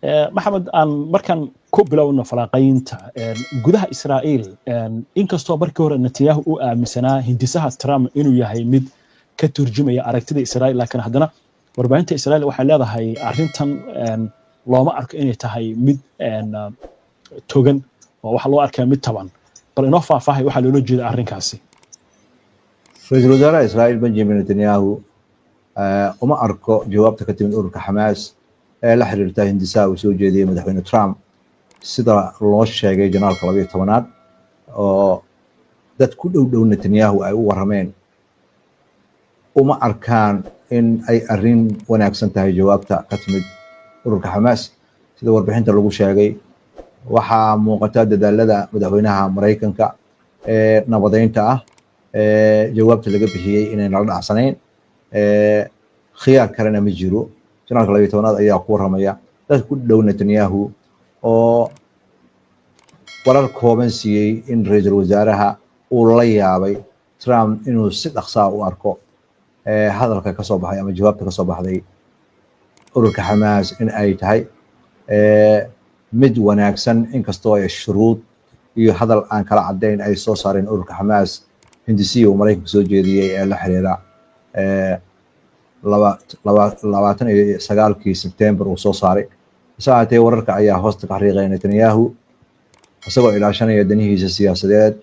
Maxamed, aan markaan ku bilowno falanqaynta gudaha Israa'iil. Inkastoo markii hore Netanyahu uu aaminsanaa hindisaha Trump inuu yahay mid ka turjumaya aragtida Israa'iil, laakiin haddana warbaahinta Israa'iil waxay leedahay arrintan looma arko inay tahay mid togan oo waxaa loo arkaa mid taban. Bal inoo faahfaahay waxaa loola jeeda arrinkaasi. Ra-iisul wasaaraha Israa'iil Benjamin Netanyahu uma arko jawaabta ka timid ururka Xamaas ee la xiriirta hindisaha uu soo jeediyey madaxweyne Trump, sida loo sheegay janaalka 12aad oo dad ku dhow dhow Netanyahu ay u warrameen. Uma arkaan in ay arrin wanaagsan tahay jawaabta ka timid ururka Xamaas. Sida warbixinta lagu sheegay, waxaa muuqata dadaalada madaxweynaha Maraykanka ee nabadeynta ah ee jawaabta laga bixiyey inay nala dhacsanayn, khiyaar kalena ma jiro. Janaalka 12aad ayaa ku warramaya dad ku dhow Netanyahu oo warar kooban siiyey in ra-iisul wasaaraha uu la yaabay Trump inuu si dhaqsaa u arko hadalka ka soo baxay ama jawaabta ka soo baxday ururka Xamaas in ay tahay mid wanaagsan, inkastoo ay shuruud iyo hadal aan kala caddayn ay soo saareen ururka Xamaas hindisiya uu Maraykanka soo jeediyey ee la xiriira 29kii Sebtembar uu soo saaray. Hase ahaatee, wararka ayaa hoosta ka xariiqaya Netanyahu isagoo ilaashanaya danihiisa siyaasadeed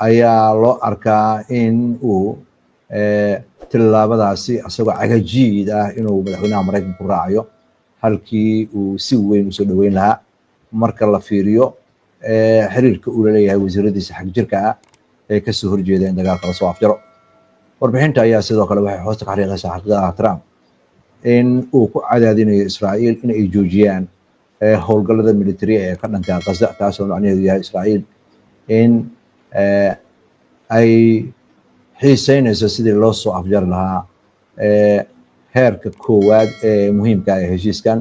ayaa loo arkaa in uu tillaabadaasi isagoo cagajiid ah inuu madaxweynaha Maraykanka ku raacayo halkii uu si weyn usoo dhoweyn lahaa, marka la fiiriyo xiriirka uu laleeyahay wasiiradiisa xagjirka ah ee kasoo horjeeda in dagaalka lasoo afjaro. Warbixinta ayaa sidoo kale waxay hoosta ka xariiqaysaa xaqiiqada Trump in uu ku cadaadinayo Israa'iil in ay joojiyaan howlgallada military ee ka dhanka Gaza, taasoo macnaheedu yahay Israa'iil in ay xiiseynayso sidii loo soo afjari lahaa heerka koowaad ee muhiimka ee heshiiskan,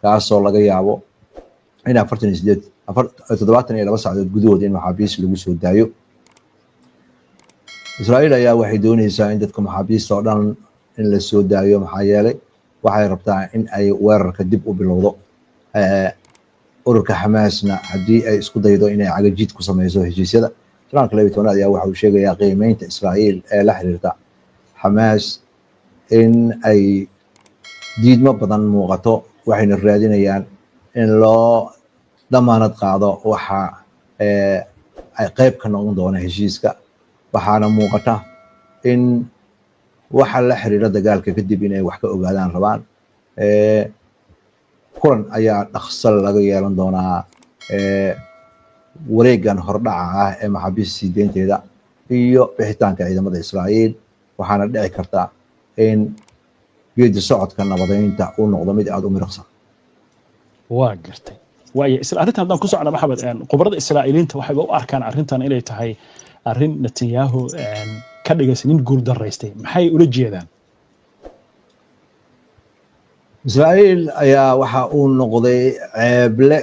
kaasoo laga yaabo in 48, 72 saacadood gudahood in maxaabiis lagu soo daayo. Israa'iil ayaa waxay dooneysaa in dadka maxaabiista oo dhan in la soo daayo, maxaa yeelay waxay rabtaa in ay weerarka dib u bilowdo. Ururka Xamaasna haddii ay isku daydo inay cagajiid ku sameyso heshiisyada, janaalka 12aad ayaa waxa uu sheegayaa qiimeynta Israa'iil ee la xiriirta Xamaas in ay diidmo badan muuqato, waxayna raadinayaan in loo damaanad qaado waxa ay qayb ka noqon doona heshiiska. Waxaana muuqata in waxa la xiriira dagaalka kadib inay wax ka ogaadaan rabaan. Kulan ayaa dhaqso laga yeelan doonaa wareegan hordhaca ah ee maxaabiista sii deynteeda iyo bixitaanka ciidamada Israa'iil, waxaana dhici karta in geedi socodka nabadeynta uu noqdo mid aada u miriqsan. Waa gartay. Waaya, isla arrintan haddaan ku socna, Maxamed, khubarada Israa'iiliinta waxayba u arkaan arrintan inay tahay arrin Netanyahu ka dhigaysa nin guul daraystay. Maxay ula jeedaan? Israa'iil ayaa waxa uu noqday ceeble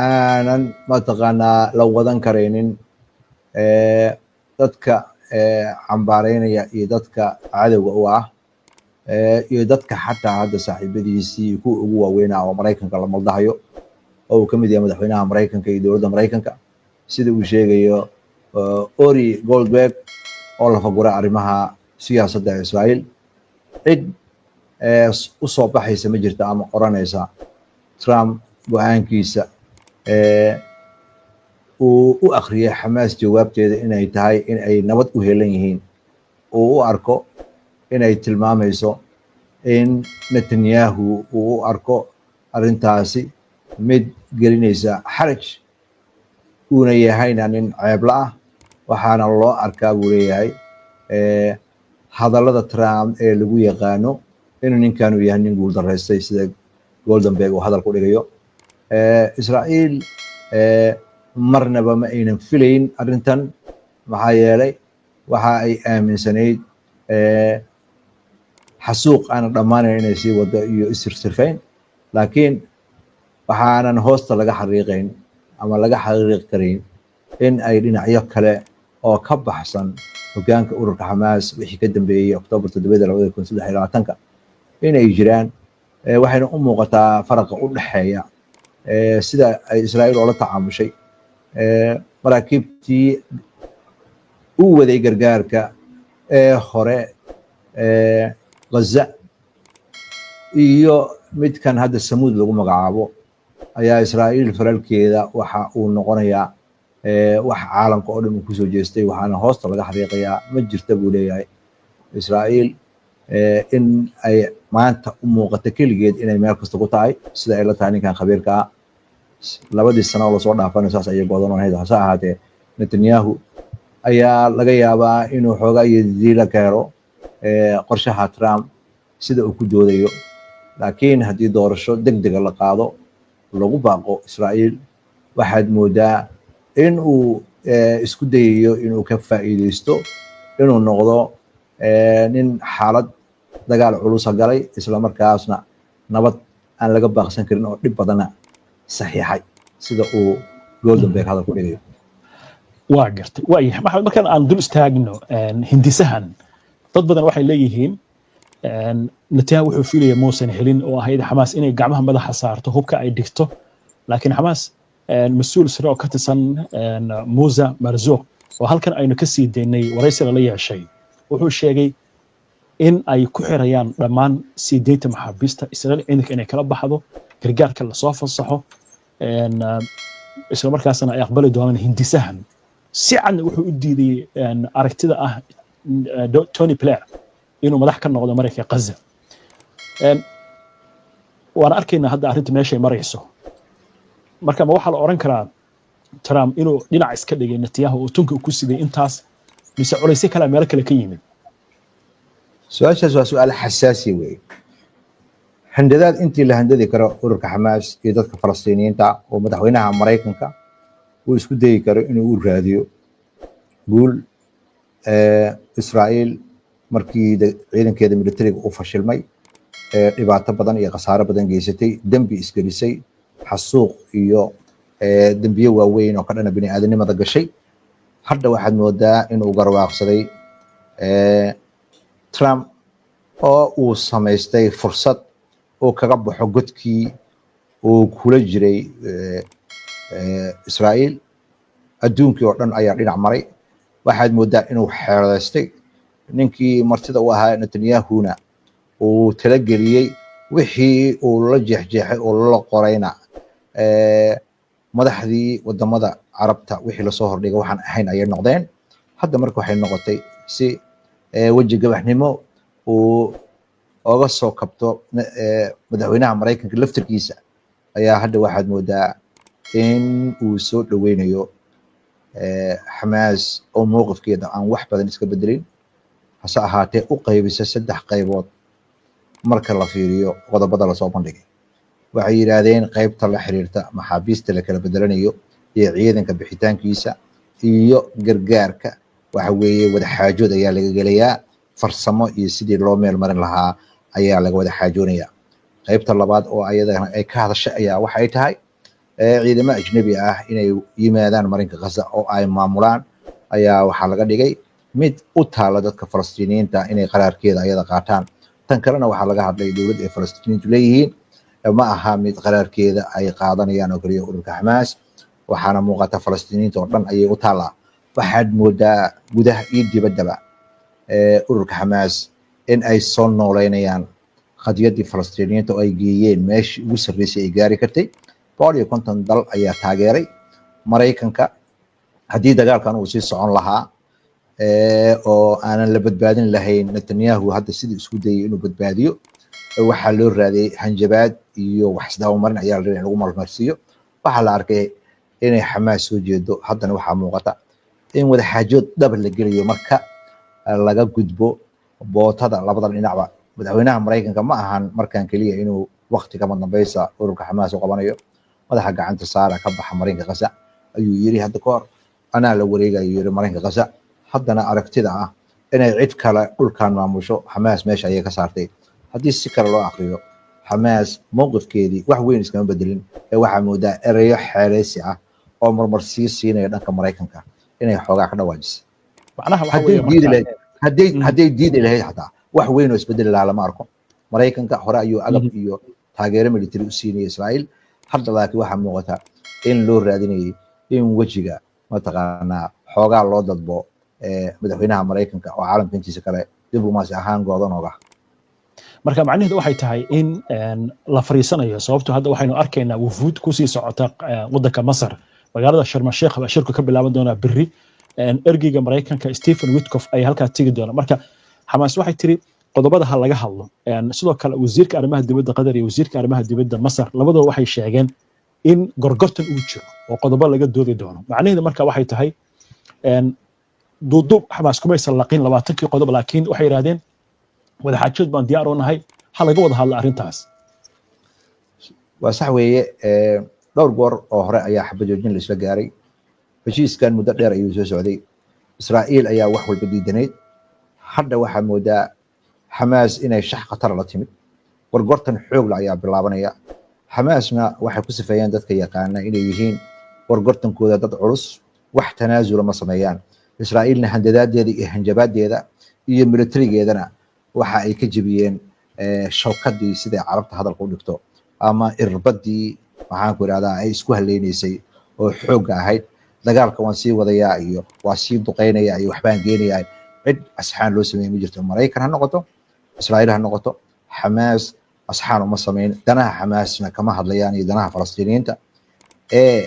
aanan mataqaanaa la wadan karaynin. Dadka cambaareynaya iyo dadka cadowga u ah iyo dadka xataa hadda saaxiibadiisii kuwa ugu waaweynaa oo Maraykanka la maldahayo oo uu ka mid yahay madaxweynaha Maraykanka iyo dowladda Maraykanka, sida uu sheegayo Ori Goldberg oo lafagura arrimaha siyaasadda Israa'iil. Cid u soo baxaysa ma jirta ama oranaysa Trump go-aankiisa uu u akhriyay Xamaas jawaabteeda inay tahay in ay nabad u helan yihiin, uu u arko inay tilmaamayso in Netanyahu uu u arko arrintaasi mid gelinaysa xaraj, uuna yahayna nin ceebla ah. Waxaana loo arkaa, buu leeyahay, hadallada Trump ee lagu yaqaano inuu ninkan uu yahay nin guul daraystay, sida Goldenberg uu hadal ku dhigayo. Israa'iil marnaba ma aynan filayn arrintan, maxaa yeelay waxa ay aaminsanayd xasuuq aanan dhammaanayn inay sii wado iyo isirsirfayn, laakiin waxaanan hoosta laga xariiqayn ama laga xariiqi karayn in ay dhinacyo kale oo ka baxsan hoggaanka ururka Xamaas wixii ka dambeeyey Oktoobar 7, 2023-ka inay jiraan. Waxayna u muuqataa faraqa u dhexeeya sida ay Israa'iil oola tacaamushay maraakiibtii u waday gargaarka ee hore Gaza iyo midkan hadda Samuud lagu magacaabo, ayaa Israa'iil falalkeeda waxa uu noqonayaa wax caalamka oo dhan uu kusoo jeestay. Waxaana hoosta laga xariiqayaa, ma jirta buu leeyahay, Israa'iil in ay maanta u muuqato keligeed inay meel kasta ku tahay, sida ay la tahay ninkan khabiirka ah. 2dii sano oo lasoo dhaafana saas ayay go'doonahayd. Hase ahaatee, Netanyahu ayaa laga yaabaa inuu xoogaa iyo diila ka helo qorshaha Trump sida uu ku doodayo. Laakiin haddii doorasho deg dega la qaado, lagu baaqo Israa'iil, waxaad moodaa in uu isku dayayo inuu ka faa'iideysto inuu noqdo nin xaalad dagaal culusa galay, isla markaasna nabad aan laga baaqsan karin oo dhib badana saxiixay, sida uu Goldenberg hadal ku dhigayo. Waa gartay. Waayahay Maxamed, markaan aan dul istaagno hindisahan, dad badan waxay leeyihiin Netanyahu wuxuu filaya muusan helin oo ahayd Xamaas inay gacmaha madaxa saarto, hubka ay dhigto. Laakiin Xamaas mas-uul sare oo ka tirsan, Musa Marzuq, oo halkan aynu ka sii daynay waraysi lala yeeshay, wuxuu sheegay in ay ku xirayaan dhammaan sii deynta maxaabiista, Israa'iil ciidanka inay kala baxdo, gargaarka lasoo fasaxo, isla markaasna ay aqbali doonaan hindisahan. Si cadna wuxuu u diiday aragtida ah Tony Blair inuu madax ka noqdo Maraykanka Gaza. Waan arkaynaa hadda arrinta meeshay marayso. Marka ma waxaa la oran karaa Trump inuu dhinac iska dhigay Netanyahu oo tunka ku siday intaas, mise culaysyo kale meelo kale ka yimid? Su-aashaas waa su-aal xasaasi weeye. Handadaad intii la handadi karo ururka Xamaas iyo dadka Falastiiniyiinta oo madaxweynaha Maraykanka uu isku dayi karo inuu u raadiyo guul, Israa'iil markii ciidankeeda militariga u fashilmay, dhibaato badan iyo khasaaro badan geysatay, dembi isgelisay, xasuuq iyo dembiyo waaweyn oo ka dhana bini aadanimada gashay, hadda waxaad moodaa inuu garwaaqsaday Trump oo uu samaystay fursad uu kaga baxo godkii uu kula jiray Israa'iil. Adduunkii oo dhan ayaa dhinac maray. Waxaad moodaa inuu xeeleystay ninkii martida u ahaa Netanyahuna uu talageliyey wixii uu la jeexjeexay oo la qorayna. Madaxdii wadamada Carabta wixii lasoo hordhigay waxaan ahayn ayay noqdeen. Hadda marka waxay noqotay si weji gabaxnimo uu oga soo kabto madaxweynaha Maraykanka laftirkiisa ayaa hadda waxaad moodaa in uu soo dhoweynayo Xamaas oo mowqifkeeda aan wax badan iska bedelin, hase ahaatee u qaybisa saddex qaybood. Marka la fiiriyo qodobada lasoo bandhigay, waxay yidhaahdeen qaybta la xiriirta maxaabiista la kala bedelanayo iyo ciidanka bixitaankiisa iyo gargaarka, waxa weeye wada xaajood ayaa laga gelayaa, farsamo iyo sidii loo meel marin lahaa ayaa laga wada xaajoonaya. Qaybta labaad oo ayadana ay ka hadashay ayaa waxay tahay ciidamo ajnabi ah inay yimaadaan marinka Gaza oo ay maamulaan, ayaa waxaa laga dhigay mid u taala dadka Falastiiniyiinta inay qaraarkeeda ayada qaataan. Tan kalena waxaa laga hadlay dowladda ay Falastiiniyiintu leeyihiin, ma aha mid qaraarkeeda ay qaadanayaan oo keliya ururka Xamaas. Waxaana muuqata Falastiiniyiinta oo dhan ayay u taallaa. Waxaad moodaa gudaha iyo dibaddaba ururka Xamaas in ay soo nooleynayaan qadiyaddii Falastiiniyiinta oo ay geeyeen meeshii ugu sarreysay ay gaari kartay. 150 dal ayaa taageeray Maraykanka. Haddii dagaalkan uu sii socon lahaa oo aanan la badbaadin lahayn, Netanyahu hadda sidii isku dayay inuu badbaadiyo, waxaa loo raadiyey hanjabaad iyo wax isdabamarin ayaa la rabay in lagu marmarsiiyo. Waxaa la arkay inay Xamaas soo jeedo. Haddana waxaa muuqata in wadaxaajood dhab la gelayo marka laga gudbo bootada labada dhinacba. Madaxweynaha Maraykanka ma ahan markan keliya inuu waqti kama dambaysa ururka Xamaas u qabanayo. Madaxa gacanta saara, ka baxa marinka Gaza ayuu yiri hadda ka hor, anaa la wareegayo yiri marinka Gaza. Haddana aragtida ah inay cid kale dhulkan maamusho, Xamaas meesha ayay ka saartay. Haddii si kale loo akriyo, Xamaas mowqifkeedii wax weyn iskama bedelin ee waxaa moodaa ereyo xeeleysi ah oo marmarsii siinaya dhanka Maraykanka inay xoogaa ka dhawaajisay. Macnaha waxa hadday weeye diidi marka lahayd, hadday diidi lahayd xataa wax weyn oo isbedeli lahaa lama arko. Maraykanka hore ayuu agab iyo Taageero military u siinaya Israa'iil. Hadda laakiin waxaa muuqata in loo raadinayay in wejiga mataqaanaa xoogaa loo dadbo madaxweynaha Maraykanka oo caalamka intiisa kale diblomaasi ahaan goodanooga. Marka macnaheedu waxay tahay in la fariisanayo, sababto hadda waxaynu arkaynaa wufuud kusii socota waddanka Masar, magaalada Sharma Sheekh baa shirku ka bilaaban doonaa berri. Ergeyga Maraykanka Stephen Witkoff ayaa halkaa tegi doona. Marka Xamaas waxay tiri qodobada ha laga hadlo. Sidoo kale wasiirka arrimaha dibadda Qatar iyo wasiirka arrimaha dibadda Masar labadaba waxay sheegeen in gorgortan uu jiro oo qodobo laga doodi doono. Macnaheedu marka waxay tahay duuduub Xamaas kumaysan laqin 20-kii qodob, laakiin waxay yidhahdeen wadaxaajood baan diyaar u nahay, ha laga wada hadla arrintaas. Waa sax weeye. Dhowr goor oo hore ayaa xabad joojin la isla gaaray. Heshiiskan muddo dheer ayuu soo socday. Israa'iil ayaa wax walba diidanayd. Hadda waxaa moodaa Xamaas inay shax khatar la timid. Gorgortan xoogla ayaa bilaabanaya. Xamaasna waxay ku sifeeyeen dadka yaqaana inay yihiin gorgortankooda dad culus, wax tanaasula ma sameeyaan. Israa'iilna handadaadeeda iyo hanjabaadeeda iyo militarigeedana waxa ay ka jebiyeen shawkadii, siday Carabta hadalka u dhigto, ama irbadii, maxaan ku idhahdaa, ay isku haleynaysay oo xoogga ahayd. Dagaalka waan sii wadayaa iyo waa sii duqeynaya iyo waxbaan geenayaa, cid asxaan loo sameeyey ma jirto. Maraykan ha noqoto, Israa'iil ha noqoto, Xamaas asxaan uma samayn. Danaha Xamaasna kama hadlayaan iyo danaha Falastiiniyiinta ee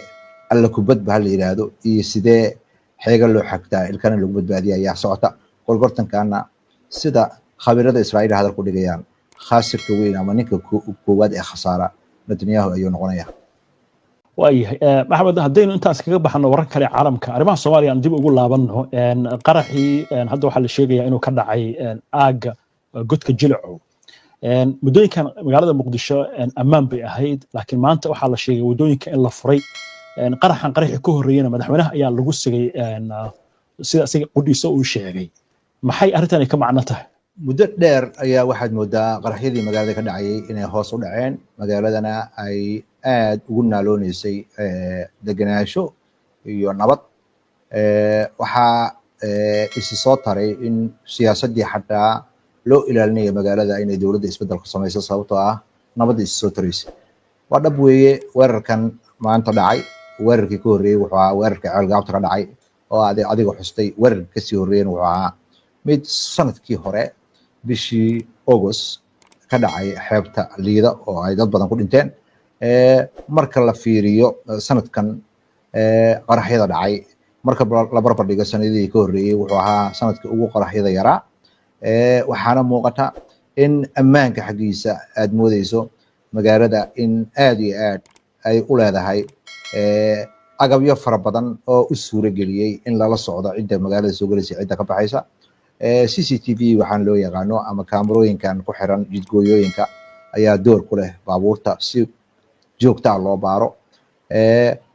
alla kubadba ha la yidhaahdo iyo sidee xeega loo xagtaa ilkana lagu badbaadiya ayaa socota. Gorgortankaana, sida khabiirada Israa'iil hadal ku dhigayaan, khaasirka weyn ama ninka koowaad ee khasaara Netanyahu ayuu noqonaya. Waayahay Maxamed, haddaynu intaas kaga baxno warar kale caalamka, arrimaha Soomaaliya aan dib ugu laabanno. Qaraxii hadda waxaa la sheegayaa inuu ka dhacay aagga Godka Jilacow. Muddooyinkan magaalada Muqdisho ammaan bay ahayd, laakiin maanta waxaa la sheegay waddooyinka in la furay. Qaraxan qaraxii ka horreeyena madaxweynaha ayaa lagu sigay, sida isaga qudhiisa uu sheegay. Maxay arrintani ka macno tahay? Muddo dheer ayaa waxaad moodaa qaraxyadii magaalada ka dhacayay inay hoos u dhaceen, magaaladana ay aad ugu naalooneysay degenaansho iyo nabad. Waxaa isi soo taray in siyaasaddii xataa loo ilaalinayo magaalada inay dowladda isbeddel ku samayso, sababtoo ah nabadda isi soo taraysa. Waa dhab weeye weerarkan maanta dhacay. Weerarkii ka horreeyey wuxuu ahaa weerarka Ceelgaabta ka dhacay oo adiga xustay. Weerarkii kasii horreeyena wuxuu ahaa mid sanadkii hore bishii August ka dhacay xeebta Liida oo ay dad badan ku dhinteen. Marka la fiiriyo sanadkan qaraxyada dhacay, marka la barbar dhigo sanadihii ka horreeyey, wuxuu ahaa sanadkii ugu qaraxyada yaraa. Waxaana muuqata in ammaanka xaggiisa aad moodeyso magaalada in aad iyo aad ay u leedahay agabyo fara badan oo u suuro geliyey in lala socdo cidda magaalada soo gelaysa, cidda ka baxaysa. CCTV waxaan loo yaqaano ama kaamarooyinkan ku xiran jidgooyooyinka ayaa door ku leh baabuurta si joogtaa loo baaro.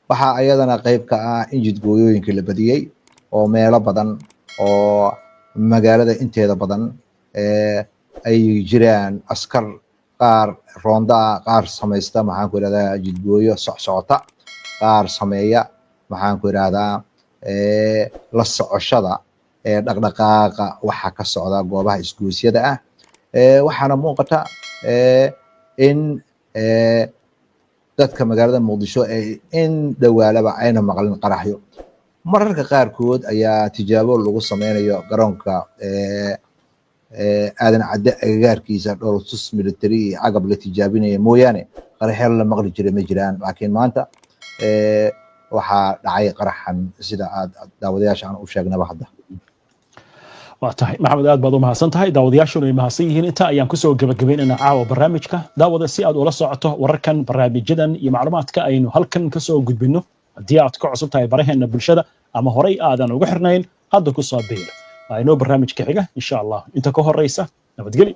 Waxaa ayadana qayb ka ah in jidgooyooyinka la badiyey oo meelo badan oo magaalada inteeda badan ay jiraan askar qaar roondaa, qaar samaysta, maxaan ku idhahdaa, jidgooyo socsocota, qaar sameeya, maxaan ku idhahdaa, la socoshada dhaqdhaqaaqa waxa ka socda goobaha isgoosyada ah. Waxaana muuqata in dadka magaalada Muqdisho ay in dhowaalaba ayna maqlin qaraxyo. Mararka qaarkood ayaa tijaabo lagu sameynayo garoonka Aadan Cadde agagaarkiisa dhowrtus military iyo agab la tijaabinaya mooyaane, qaraxyo la maqli jiray ma jiraan. Laakiin maanta waxaa dhacay qaraxan, sida aad daawadayaasha aan u sheegnaba hadda. Waa tahay Maxamed, aad baad u mahadsan tahay, daawadayaashuna ay mahadsan yihiin. Intaa ayaan kusoo gebagabaynaynaa caawa barnaamijka. Daawada, si aad ula socoto wararkan, barnaamijyadan iyo macluumaadka aynu halkan kasoo gudbinno, haddii aad ka cusub tahay baraheena bulshada ama horey aadan ugu xirnayn, hadda ku soo biir. Waa inoo barnaamijka xiga insha Allah. Inta ka horeysa, nabadgelyo.